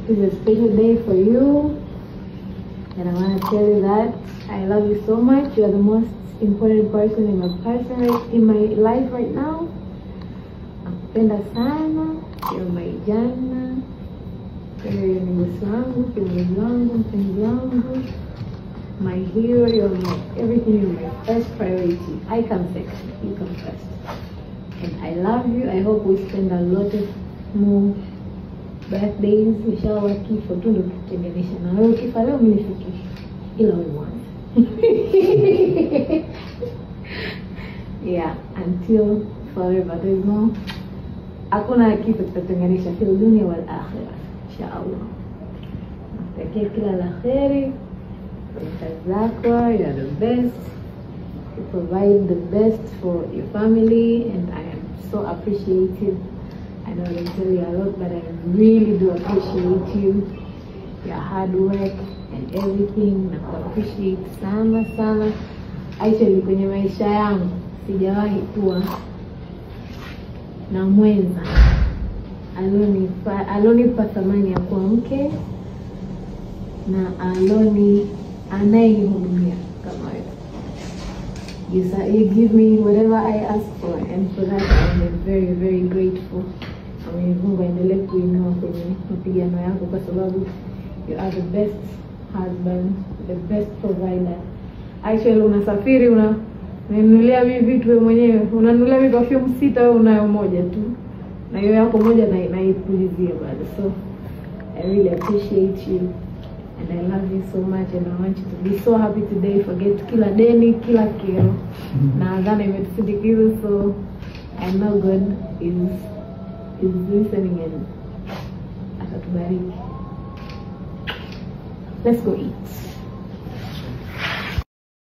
This is a special day for you, and I want to tell you that I love you so much. You are the most important person in my in my life right now. Nakupenda sana. You're my jana. Wewe ni bosi wangu, kiongozi wangu, mpenzi wangu, my hero. You're my everything. You're my first priority. I come second, you come first. And I love you. I hope we spend a lot of more birthdays. Inshallah, kifo tu ndo tutenganisha na wewe. Ukifa leo mimi nifikishe, ila wewe mwanzo. Yeah, until forever. There's no, hakuna kitu kitatenganisha fil dunia wal akhirah. Inshallah. Nakutakia kila la kheri kwenye kazi zako. You are the best. You provide the best for your family, and I am so appreciative. I know I don't tell you a lot, but I really do appreciate you, your hard work and everything. Na appreciate sana sana. Actually, kwenye maisha yangu sijawahi kuwa na mwenza alonipa thamani ya kuwa mke na aloni anayenihudumia kama wewe. You give me whatever I ask for, and for that I am very very grateful. Mwenyezi Mungu aendelee kuinua kwenye mapigano yako, kwa sababu you are the best husband, the best provider. Actually, unasafiri unanunulia mimi vitu wewe mwenyewe, unanunulia mimi perfume 6, wewe unayo moja tu, na hiyo yako moja na naipulizia bado. So I really appreciate you and I love you so much, and I want you to be so happy today. Forget kila deni, kila kero na adhana imetusindikiza, so I know God is listening and atatubariki. Let's go eat.